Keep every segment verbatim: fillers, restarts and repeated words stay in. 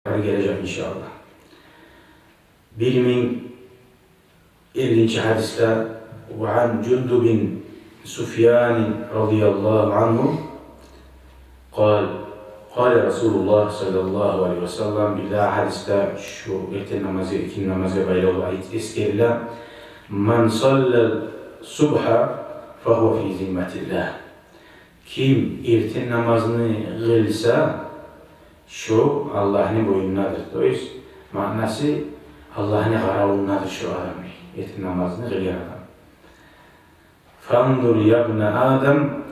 гележек, иншааллагь. Бир минг эллинчи гьадисде: وعن جندب بن سفيان رضي الله عنه قال: قال رسول الله صلى الله عليه وسلم. Бирдагъы гьадисде шу эртен намазгъа, экинни намазгъа байлавлу айт-, эсгериле: من صلى الصبح فهو في ذمة الله. Ким эртен намазны къылса, шо Аллагьны боюнундадыр. То есть, маънасы, Аллагьны къаравулундадыр шо адам, эртен намазны къылгъан адам. فانظر يا ابن آدم,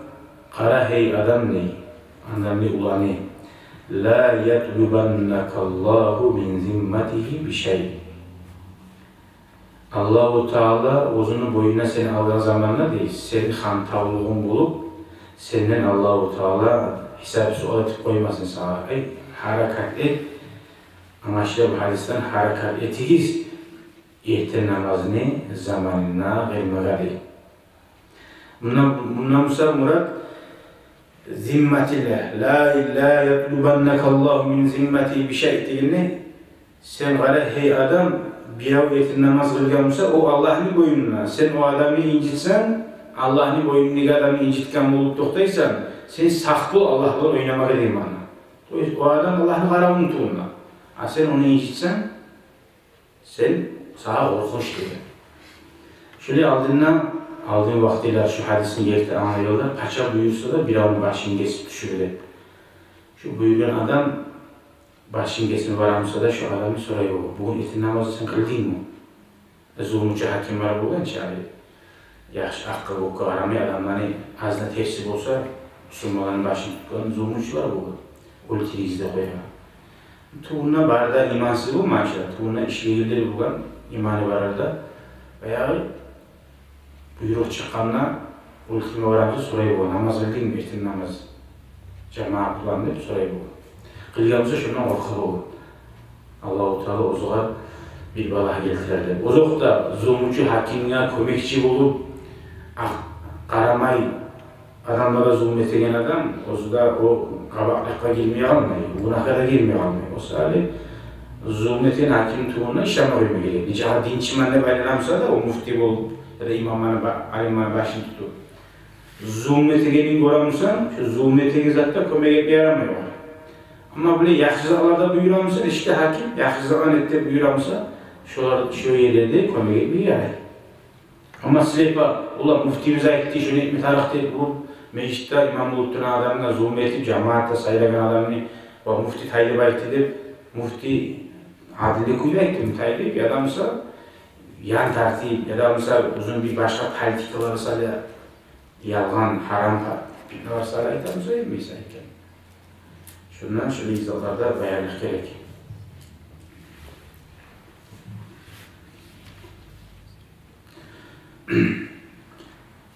къара, гьей адам, дей, адамны уланы, لا يطلبنك الله من ذمته بشيء. Аллагьу Таала оьзюню боюнуна сени алгъан заманда, дей, сени хантавлугъунг болуп, сенден Аллагьу Таала гьисап-суал этип къоймасын сагъа. Ай, гьаракат эт, англашыла бу гьадисден, гьаракат этигиз эртен намазны заманында къылмагъа, дей. Мундан, мундан буса мурат зимматилла. لا، لا يطلبنك الله من ذمته بشيء дегенни, сен къара, гьей адам, бирев эртен намаз къылгъан буса, о Аллагьны боюнунда. Сен о адамны инжитсенг, Аллагьны боюнундагъы адамны инжитген болуп токътайсан, сен сакъ бол Аллагь булан ойнамагъа деген маъна. То есть, о адам Аллагьны къаравулуну тувунда. А сен ону инжитсенг, сен, сагъа къоркъунч деген. Шолай алдында, алдын вакътилер шу гьадисни герти англайгъанлар, пача буюрса да, биревню башын гесип тюшюр деп. Шу буюргъан адам башын гесме бара буса да, шу адамны сорай болгъан: «Бугюн эртен намазны сен къылдынгмы?» Э, зулмучу гьаким бар болгъан чы, али. Яхшы, акъгъа-кёкге къарамай, адамланы азына терси болса, бусурманланы башын тутгъан зулмучулар болгъан. Оьлтюрюгюз деп къоягъан. Тувунда бары да имансыз болмай чы, тувунда ишлегенлер болгъан, иманы барлар да. Баягъы буйрукъ чыкъгъанда, оьлтюрме барамса, сорай болгъан: «Намаз къылдынгмы, эртен намаз, жамаат булан?» — деп сорай болгъан. Къылгъан буса, шондан къоркъа болгъан. Аллагьу Таала оьзюгер бир балагь гелтирер деп. Озокъда, зулмучу гьакимге кёмекчи болуп, акъ-, къарамай адамлагъа зулму этеген адам, оьзю де о къабагьатлыкъгъа гирмей къалмай, гюнагьгъа да гирмей къалмай. О саялы зулму этеген гьакимни тувунда ишлеме къойма герек. Нечакъы динчимен деп айлана буса да, о муфти болуп, яда имамланы ба-, алимлени башын тутуп, зулму этегенин гёре бусанг, шо зулму этеген затда кёмек этме ярамай огъар. Амма булай яхшы затларда буюра буса, ишде гьаким, яхшы затланы эт деп буюра буса, шолар, шо ерлерде кёмек этме ярай. Амма слепо, олар муфтибиз айтды, шону этме тарыкъ деп уруп, межитде имам болуп турагъан адамгъа зулму этип, жамаатда сайлагъан адамны, «Ва, муфти тай деп айтды», — деп, муфти адилли кюйде айтды, тай деп, яда буса ян тартып, яда буса оьзюню бир башгъа политикалары саялы, ялгъан, гьарам па-, питналар саялы айта буса, этмейсен экен. Шондан шолай затларда баянлыкъ герек.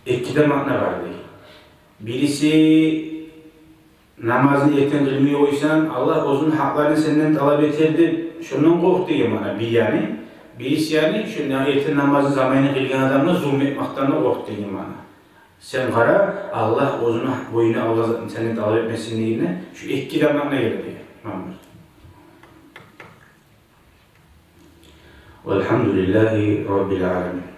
Эки де маъна бар дей. Бириси, намазны эртен къылмай къойсанг, Аллагь оьзюню гьакъларын сенден талап этер деп, шондан къоркъ деген маъна, бир яны. Бириси яны, шо эртен намазны заманында къылгъан адамгъа зулму этмекден де къоркъ деген маъна. Сен къара, Аллагь оьзюню боюна алгъан затын сенден талап этмесин дегенде, шу эки де маъна геле деген. Мамур. والحمد لله رب العالمين.